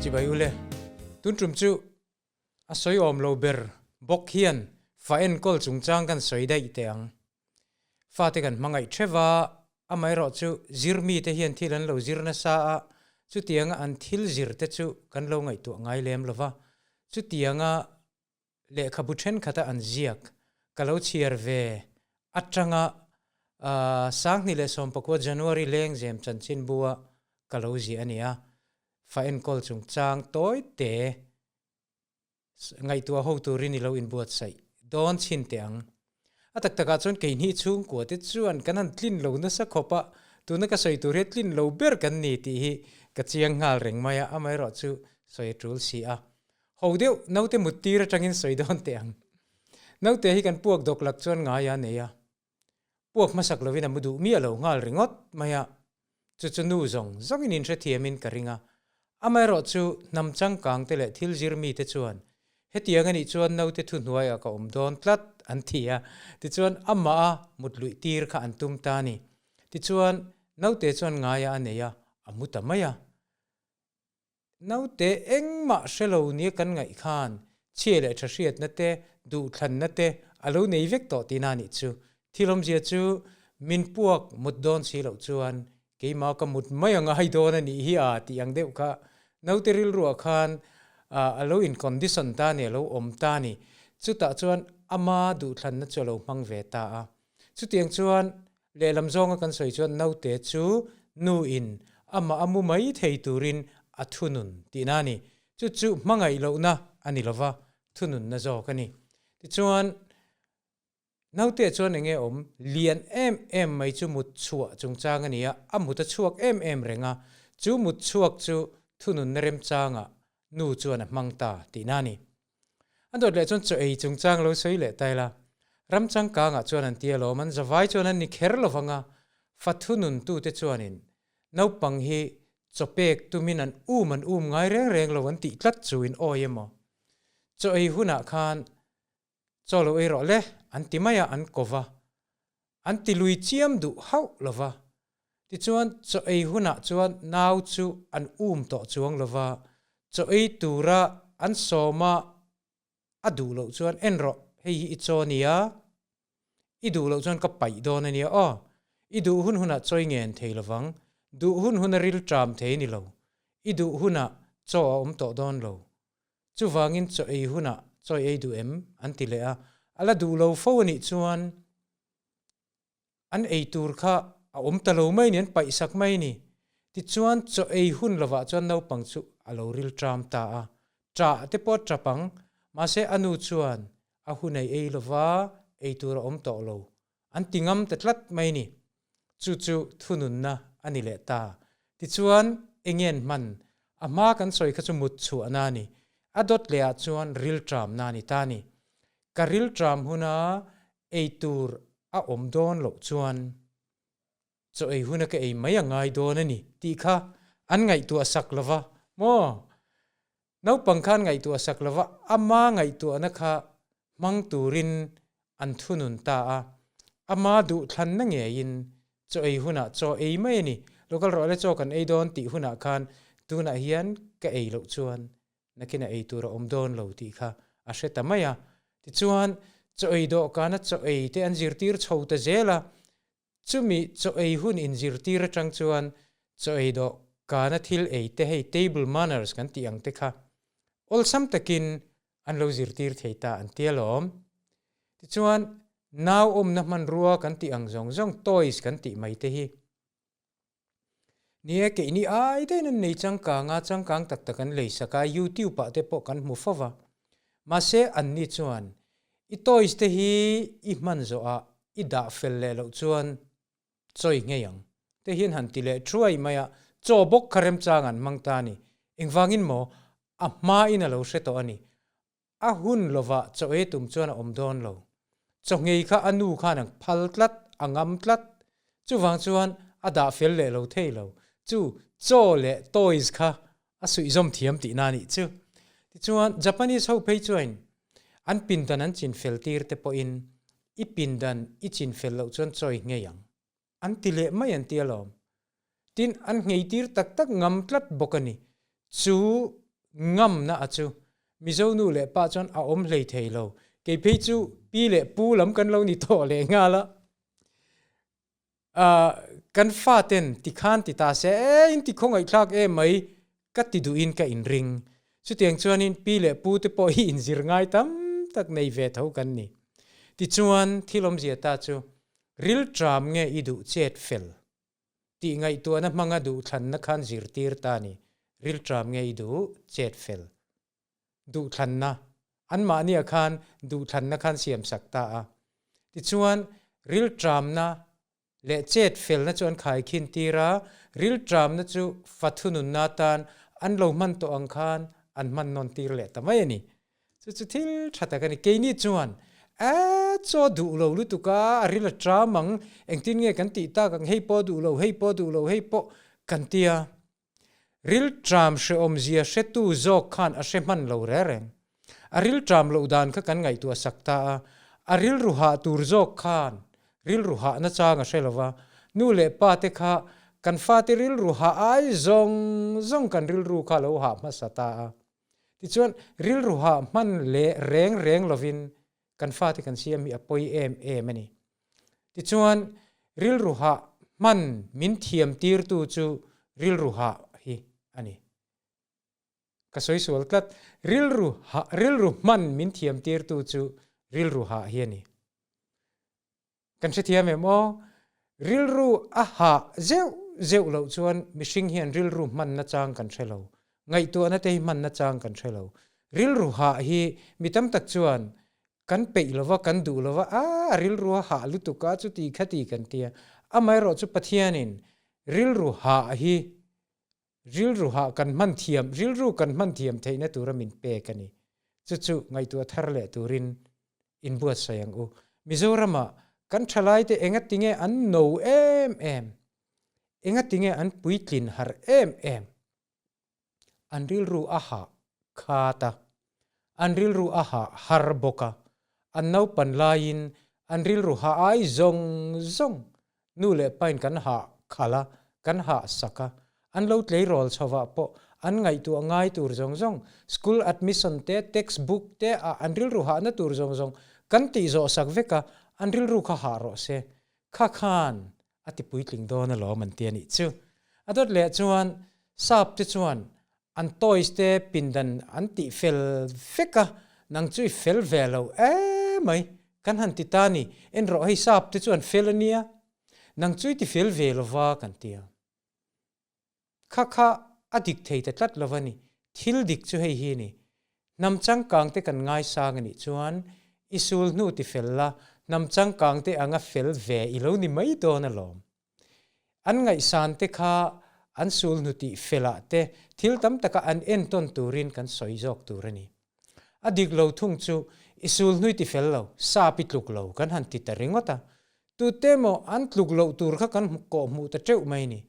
Chibai ule, tun tum chu a sawi awm lo ber bawk hian fa enkawl chungchang kan sawi daih teh ang. Fate kan hmangaih theuh a, amaherawh chu zir mite hian thil an lo zir nasa a, chutianga an thil zir te chu kan lo ngaihtuah ngai lem lo va, chutianga lehkhabu thenkhat a an ziak ka lo chhiar ve atanga 2019 January lengzem chanchinbu a ka lo ziah a ni a, fa enkawl chungchang tawi te ngaihtuah ho turin i lo inbuatsaih dawn chhin teh ang. A tak takah chuan keini chhungkua te chuan kan han tlin lo nasa khawp a, tuna ka sawi tur hi tlin lo ber kan ni tih hi ka chiang nghal reng mai a, amaherawh chu sawi a tul si a. Ho deuh naute mut tir atangin sawi dawn teh ang. Naute hi kan puak dawk lak chuan ngai a nei a, puak hmasak lovin a mu duh miah lo nghal ringawt mai a, chu chu nu zawng zawngin inhrethiamin ka ring a. Amaherawh chu hnam changkang te leh thil zir mite chuan hetiang anih chuan naute thuhnuaiah ka awm dawn tlat an ti a, tichuan amah a mut luih tir kha an tum ta a ni. Tichuan naute chuan ngaia a nei a, a mu ta mai a. Naute engmah hre lo nia kan ngaih khan chhia leh tha hriatna te, duhthlanna te a lo nei vek tawh tihna anih chu. Thil awmzia chu min puak mut dawn si loh chuan keimah ka mut mai a ngai dawn a nih hi a tih ang deuh kha naute rilruah khan a lo in condition ta a ni, a lo awm ta a ni. Chutah chuan ama duhthlanna chu a lo hmang ve ta a. Chutiang chuan lehlam zawnga kan sawi chuan naute chu nu in amah a mu mai thei turin a thunun tihna a ni. Chu chu hmangaih lohna a ni lova, thununna zawk a ni. Tichuan, naute chuan enge awm lian em em mai chu mut chhuah chungchang a ni a, a mut a chhuak em em reng a, chu mut chhuak chu thununna remchangah nu chuan a hmang ta tihna a ni. A dawt leh chuan chaw ei chungchang lo sawi leh ta ila, ram changkangah chuan an ti alawm, an zavai chuan an ni kher lo vang a, fa thununtute chuanin naupang hi chaw pek tumin an um an um ngai reng reng lo an tih tlat chu in awi emaw? Chaw ei hunah khan chaw lo ei rawh le an ti mai a, an ko va, an ti lui chiam duh hauh lo va. Tichuan chaw ei hunah chuan nau chu an um tawh chuang lo va, chaw ei tura an sawma a duh loh chuan en rawh, hei hi i chaw nia, i duh loh chuan ka paih dawn a nia aw, i duh hun hunah chaw i ngen thei lo vang, duh hun huna ril ṭam thei ni lo, i duh hunah chaw a awm tawh dawn lo, chuvangin chaw ei hunah chaw i ei duh em? an ti leh a, a la duh lo fo a nih chuan An ei tur kha a awm ta lo mai ni, an paihsak mai ni. Tichuan, chaw ei hun lovah chuan naupang chu a lo ril ṭam ta a, ṭah te pawh a ṭap ang, mahse a nu chuan a hun ei ei lova ei tur a awm tawh lo, an ti ngam ta tlat mai ni. Chu chu thununna a ni leh ta. Tichuan, eng en hman, a hma kan sawi kha chu mut chhuahna a ni, a dawt lehah chuan ril ṭamna a ni ta a ni. Ka ril ṭam huna ei tur a awm dawn loh chuan chaw ei huna ka ei mai a ngai dawn a ni tih kha an ngaihtuah sak lo va maw? Naupang khan ngaihtuah sak lo va, ama ngaihtuahna kha hmang turin an thunun ta a, ama duhthlanna ngeiin chaw ei hunah chaw ei mai a ni, lo kal rawh le chaw kan ei dawn tih hunah khan tunah hian ka ei loh chuan nakin a ei tur a awm dawn lo tih kha a hre ta mai a. Tichuan, chaw ei dawhkana chaw ei te an zirtir chho ta zel a, chumi chaw ei hun inzirtir atang chuan chaw ei dawhkana thil ei te hei table manners kan tih ang te kha awlsam takin an lo zirtir thei ta an ti alawm. Tichuan, nau awmna hmanrua kan tih ang zawng zawng toys kan tih mai te hi Ni e, keini ai daihin an nei changkang a, changkang tak tak an lei sak a, YouTube ah te pawh kan hmu fo va. Mahse, anni chuan i toys te hi i hman zawh ah i dah fel leh loh chuan chawi ngei ang te hian han ti leh thuai mai a, chaw bawk kha remchang an hmang ta a ni. Engvangin maw? A hmain a lo hre tawh a ni. A hun lovah chaw ei tum chuan a awm dawn lo. Chaw ngei kha a nu khan a phal tlat, a ngam tlat. Chuvang chuan a dah fel leh lo thei lo. Chu chaw leh toys kha a suihzawm thiam tihna a nih chu. Tichuan, Japanese ho phei chuan an pindan an chin fel tir te pawhin i pindan i chin fel loh chuan chaw i nghei ang. An ti leh mai an ti alawm. Tin, an nghei tir tak tak ngam tlat bawk a ni. Chu. ngamna a chu Mizo nu leh pa chuan a awm hlei thei lo. Kei phei chu pi leh pu lam kan lo ni tawh leh nghal a. Ahh kan faten tikhan ti ta se e in ti khawngaihthlak em mai ka ti duhin ka inring. Chutiang chuanin pi leh pu te pawh hi inzir ngai tam tak nei ve tho kan ni. Tichuan thil awmzia ta chu rilṭam nge i duh chet fel tih ngaihtuahna hmanga duhthlanna khan zirtir ta ni. Rilṭam nge i duh chet fel duhthlanna anmahnia khan duhthlanna khan siamsak ta a. Tichuan rilṭamna leh chet felna chu an khaikhin tir a, rilṭamna chu fa thununna atan an lo hman tawh ang khan an hman nawn tir leh ta mai a ni. Chu chu thil tha tak a ni. Keini chuan, A chaw duh lo lutuk a, a ril a ṭam ang, engtin nge kan tih tak ang, hei pawh duh lo, hei pawh duh lo, hei pawh kan ti a. Rilṭam hrehawmzia hretu zawk khan a hre hman lo reng reng. A rilṭam loh dan kha kan ngaihtuah sak ta a, a rilru hah tur zawk khan rilru hahna chang a hre lo va, nu leh pa te kha kan fate rilru hah ai zawng zawng kan rilru kha a lo hah hmasa ta a. Tichuan, rilru hah hman leh reng reng lovin kan fate kan siam hi a pawi em em a ni. Tichuan, rilru hah hman min thiam tirtu chu rilru hah hi a ni. Ka sawi sual tlat, rilru hah, rilru hman min thiam tirtu chu rilru hah hi a ni. Kan hrethiam em aw? Rilru a hah zeuh zeuh loh chuan mihring hian rilru hmanna chang kan hre lo. Ngaihtuahna te hi hmanna chang kan hre lo. Rilru hah hi mi tam tak chuan kan peih lova, kan duh lova, a rilru a hah lutuk a, chuti khati kan tia. Amaherawh chu Pathianin rilru hah hi rilru hah kan hman thiam, rilru kan hman thiam theihna tura min pek a ni. Chu chu ngaihtuah thar leh turin inbuatsaih ang u. Mizorama kan thalaite engatinge an no em em? Engatinge an puitlin har em em? An rilru a hah khat a, an rilru a hah har bawk a, an naupan laiin an rilru hah ai zawng zawng nu leh pain kan hah khalh a, kan hah sak a, an lo tleirawl chhovah pawh an ngaihtuah ngai tur zawng zawng, school admission te, text book te ah an rilru hahna tur zawng zawng kan tih zawh sak vek a, an rilru kha hah rawh se. Kha khan a ti puitling dawn alawm an ti a nih chu. A dawt leh chuan sap te chuan an toys te pindan an tih fel vek a, nang chu i fel ve lo emai kan han ti ta ni, en rawh hei sap te chu an fel a nia, nang chu i ti fel ve lova kan ti a. Kha kha a dik thei ta tlat lova ni, thil dik chu hei hi ni, hnam changkang te kan ngaisang a nih chuan i sul hnu ti fel la, hnam changkang te anga fel ve i lo ni mai dawn alawm. An ngaihsan te kha an sul hnu tih felah te thil tam taka an entawn turin kan sawi zawk tur a ni. A dik lo thung chu i sul hnui ti fel lo, sap i tluk lo kan han ti ta ringawt a. Tute emaw an tluk loh tur kha kan kawh hmuh ta teuh mai ni.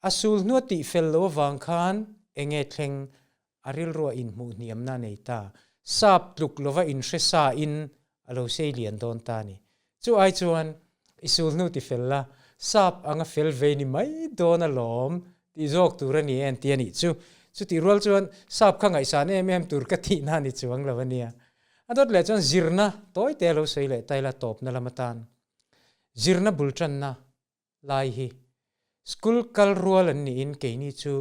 A sul hnua tih fel lo avang khan enge thleng a rilrua inhmuh hniamna a nei ta. Sap tluk lova inhre sa in a lo sei lian dawn ta a ni. Chu ai chuan i sul hnu ti fel la, sap anga fel vei ni mai dawn alawm tih zawk tur a ni en ti a nih chu. Chutih rual chuan sap kha ngaihsan em em tur ka tihna a ni chuang lo a nia. A dawt leh chuan zirna tawi te a lo sawi leh ta ila tawpna lam atan zirna bul tanna lai hi school kal rual an niin keini chu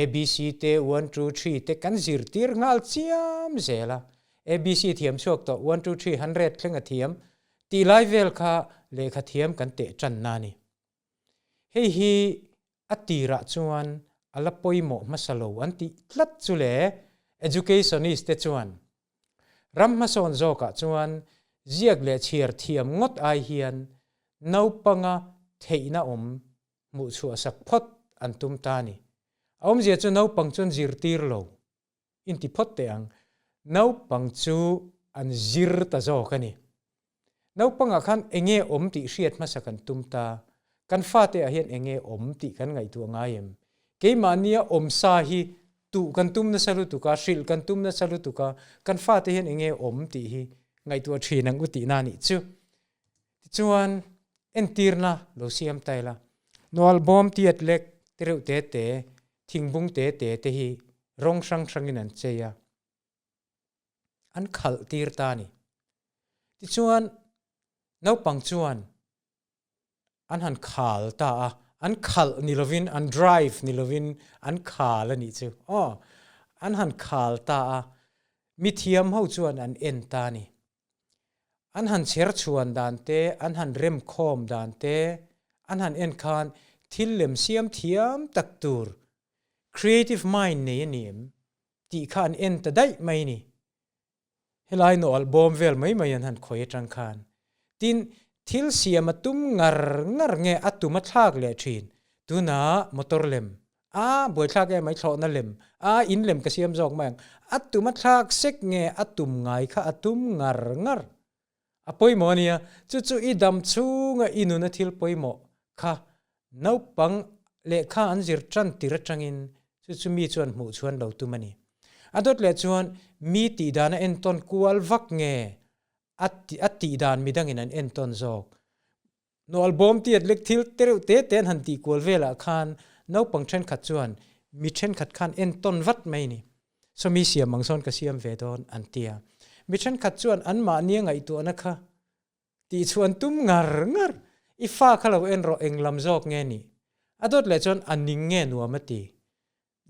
ABC te one two three te kan zirtir nghal chiam zel a, ABC thiam chhuak tawh one two three hundred thleng a thiam tih lai vel kha lehkha thiam kan teh tanna a ni. Hei hi a tirah chuan a la pawimawh hmasa lo an tih tlat chu le educationist te chuan Ram hmasawn zawkah chuan ziak leh chhiar thiam ngawt ai hian naupanga theihna awm hmuh chhuah sak phawt an tum ta a ni. A awmzia chu naupang chuan zirtir lo inti phawt teh ang, naupang chu an zir ta zawk a ni. Naupangah khan enge awm tih hriat hmasa kan tum ta, kan fate ah hian enge awm tih kan ngaihtuah ngai em? Keimahnia awm sa hi tuh kan tum nasa lutuk a, hrilh kan tum nasa lutuk a, kan fate hian enge awm tih hi ngaihtuah thin ang u tihna a nih chu. Tichuan, entirna lo siam ta ila, Nual bawm tiat lek tereuh te te, thingbung te te te hi Rawng hrang hrangin an chei a, an khalh tir ta a ni. Tichuan, naupang chuan an han khal ta a, an khalh ni lovin, an drive ni lovin an khal a nih chu. Aw, an han khal ta a, mithiam ho chuan an en ta a ni. An han chher chhuan dan te, an han rem khawm dan te, an han en khan thil lem siam thiam tak tur, creative mind nei a ni em tih kha an en ta daih mai ni. Helai nawh bawm vel mai mai an han khawi atang khan. Tin, thil siam a tum ngar ngar nge a tum a thlak leh thin. Tunah motor lem, a buaithlak em mai thlawhna lem, a in lem ka siam zawk mai ang. A tum a thlak sek nge a tum ngai kha a tum ngar ngar. A pawimawh a nia, chu chu i dam chhunga i nuna thil pawimawh kha naupang lehkha an zir tan tir atangin chu chu mi chuan hmuh chhuan lo tum a ni. A dawt leh chuan mi tihdan a entawn kual vak nge a a tihdan midangin an entawn zawk. Nual bawm tiat lek thil tereuh te te an han tih kual velah khan naupang thenkhat chuan mi thenkhat khan entawn vat mai ni. Sawmi siam ang sawn ka siam ve dawn an ti a. Mi thenkhat chuan anmahnia ngaihtuahna kha tih chhuan tum ngar ngar, i fa kha lo en rawh eng lam zawk nge ni? A dawt leh chuan a ning nge nuam a ti.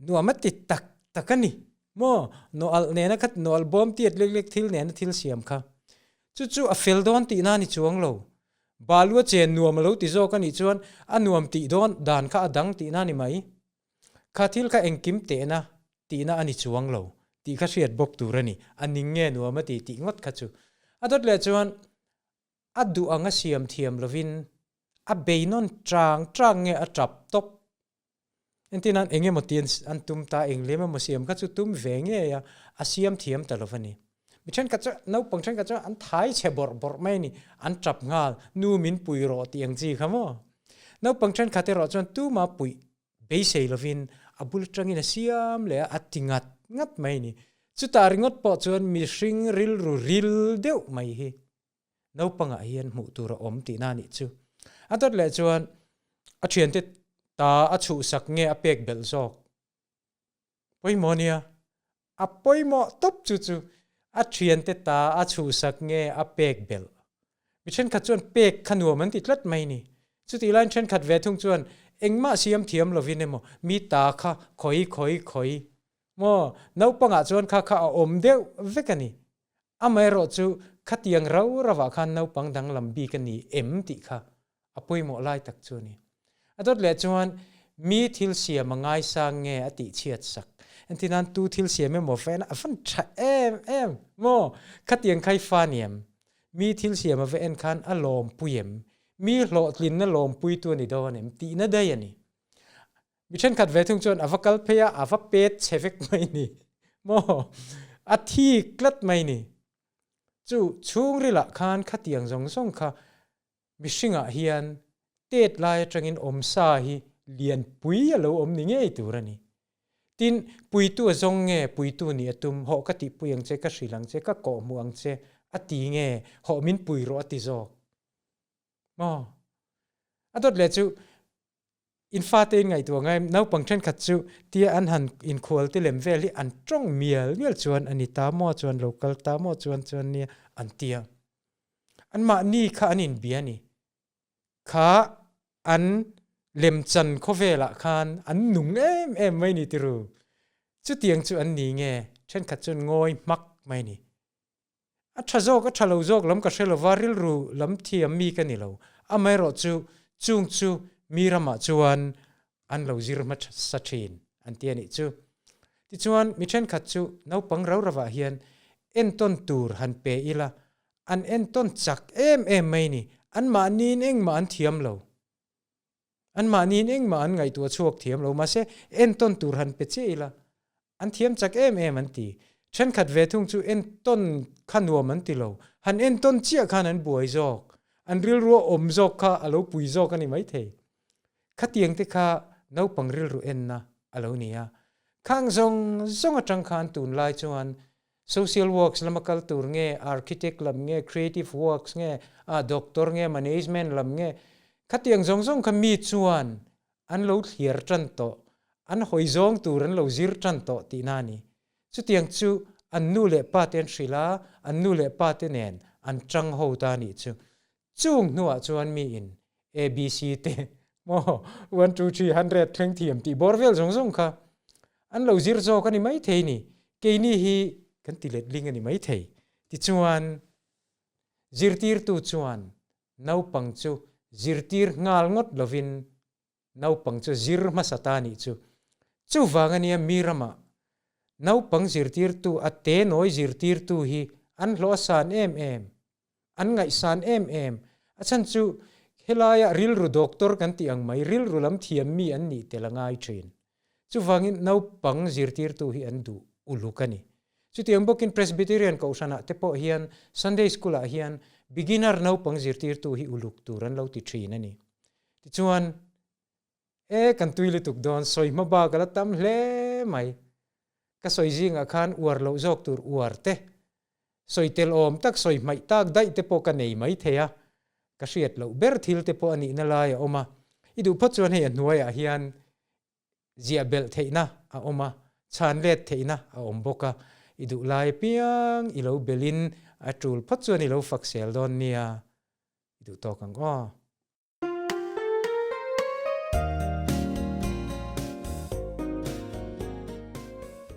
Nuam a ti tak tak a ni maw? Nawalh nena kha nawalh bawm tiat lek lek thil nena thil siam kha. Chu chu a fel dawn tihna a ni chuang lo. Balu a chen nuam a lo ti zawk a nih chuan a nuam tih dawn dan kha a dang tihna a ni mai. Kha thil kha engkim tehna tihna a ni chuang lo tih kha hriat bawk tur a ni. A ning nge nuam a ti tih ngawt kha chu. A dawt leh chuan a duh ang a siam thiam lovin a bei nawn chang chang nge a tap tawp. Entir nan eng emaw ti an tum ta, eng lem emaw siam kha chu tum ve ngei a, a siam thiam ta lo a ni. Mi thenkhat chu naupang thenkhat chu an thai chhe bawrh bawrh mai a ni, an tap nghal, nu min pui rawh tih ang chi kha maw. Naupang thenkhat erawh chuan tuma puih beisei lovin a bul atangin a siam leh a, a ti ngat ngat mai a ni. Chutah ringawt pawh chuan mihring rilru ril deuh mai hi naupangah hian hmuh tur a awm tihna a nih chu. A dawt leh chuan a thiante ta a chhuhsak nge a pek belh zawk? Pawimawh nia, a pawimawh tawp chu chu a thiante ta a chhuhsak nge a pek belh. Mi thenkhat chuan pek kha nuam an ti tlat mai ni. Chutih laiin thenkhat ve thung chuan engmah siam thiam lovin emaw mi ta kha khawi khawi khawi maw naupangah chuan kha kha a awm deuh vek a ni. Amaherawh chu khatiang rau rauah khan naupang danglam bik a ni em tih kha a pawimawh lai tak chu a ni. A dawt leh chuan mi thil siam a ngaisang nge a tih chhiat sak. Entir nan tu thil siam emaw fan a van tha em em maw? Khatiang kha i fa ni em? Mi thil siam a va en khan a lawmpui em? Mi hlawhtlinna lawmpuitu a ni dawn em? Tihna daih a ni. Mi thenkhat ve thung chuan a va kal phei a, a va pet chhe vek mai ni maw? A thik tlat mai ni. Chu chhungrilah khan khatiang zawng zawng kha Mihringah hian tet lai atangin awmsa hi lianpui a lo awm ni ngei tur a ni. Tin, puitu a zawng nge puitu nih a tum, hawh ka tihpui ang che, ka hrilh ang che, ka kawhhmuh ang che a ti nge, hawh min pui rawh a ti zawk maw? A dawt leh chu In fate in ngaihtuah ngai naupang thenkhat chu tia an han inkhual te lem vel hi an tawng mial mial chuan a ni ta maw chuan lo kal ta maw chuan chuan nia an tia. Anmahni kha an inbia a ni. Kha an lemchan khawvelah khan an nung em em mai ni tiru. Chutiang chu an ni nge thenkhat chuan ngawi hmak mai ni. A tha zawk, a tha lo zawk lam ka hre lova, rilru lam thiam mi ka ni lo. Amaherawh chu, chung chu mi ramah chuan an lo zir hmasa thin an ti a nih chu. Tichuan, mi thenkhat chu naupang rau ravah hian entawn tur han pe ila, an entawn chak em em mai ni, anmahniin engmah an thiam lo. Anmahniin engmah an ngaihtuah chhuak thiam lo, mahse entawn tur han pe chiah ila, an thiam chak em em an ti. Thenkhat ve thung chu entawn kha nuam an ti lo, han entawn chiah khan an buai zawk, an rilru a awm zawk kha a lo pui zawk a ni maithei. Khatiang te kha naupang rilru enna a lo ni a. Khang zawng zawng atang khan tunlai chuan Social works lama kal tur nge, architect lam nge, creative works nge, ah doctor nge, management lam nge, khatiang zawng zawng kha mi chuan an lo thliar tan tawh. An hawi zawng tur an lo zir tan tawh tihna a ni. Chutiang chu an nu leh pa te an hrilh a, an nu leh pa te nen an tang ho ta a nih chu. Chung hnuah chuan miin ABC te maw one two three hundred thleng thiam tih bawr vel zawng zawng kha an lo zir zawk a ni maithei ni. Keini hi kan ti letling a ni maithei. Tichuan zirtirtu chuan naupang chu zirtir nghal ngawt lovin Naupang chu zir hmasa ta nih chu. Chuvang ania mi ramah naupang zirtirtu a te nawi zirtirtu hi an hlawh a san em em, an ngaihsan em em. A chhan chu helaiah rilru doctor kan tih ang mai rilru lam thiam mi an nih tel a ngai thin. Chuvangin naupang zirtirtu hi an duh uluk a ni. Chutiang bawkin Presbyterian Kohhranah te pawh hian Sunday School ah hian beginner naupang zirtirtu hi uluk tur an lo ti thin a ni. Tichuan, E, kan tui lutuk dawn, sawi hma bak a la tam hle mai. Ka sawi zingah khan uar loh zawk tur uar te, sawi tel awm tak, sawi hmaih tak daih te pawh ka nei mai thei a, ka hriat loh ber thil te pawh a nihna lai a awm a. I duh phawt chuan hei a hnuaiah hian ziah belh theihna a awm a, chhan let theihna a awm bawk a, i duh lai apiang i lo belhin a tul phawt chuan i lo fak sel dawn nia, i duh tawk ang aw.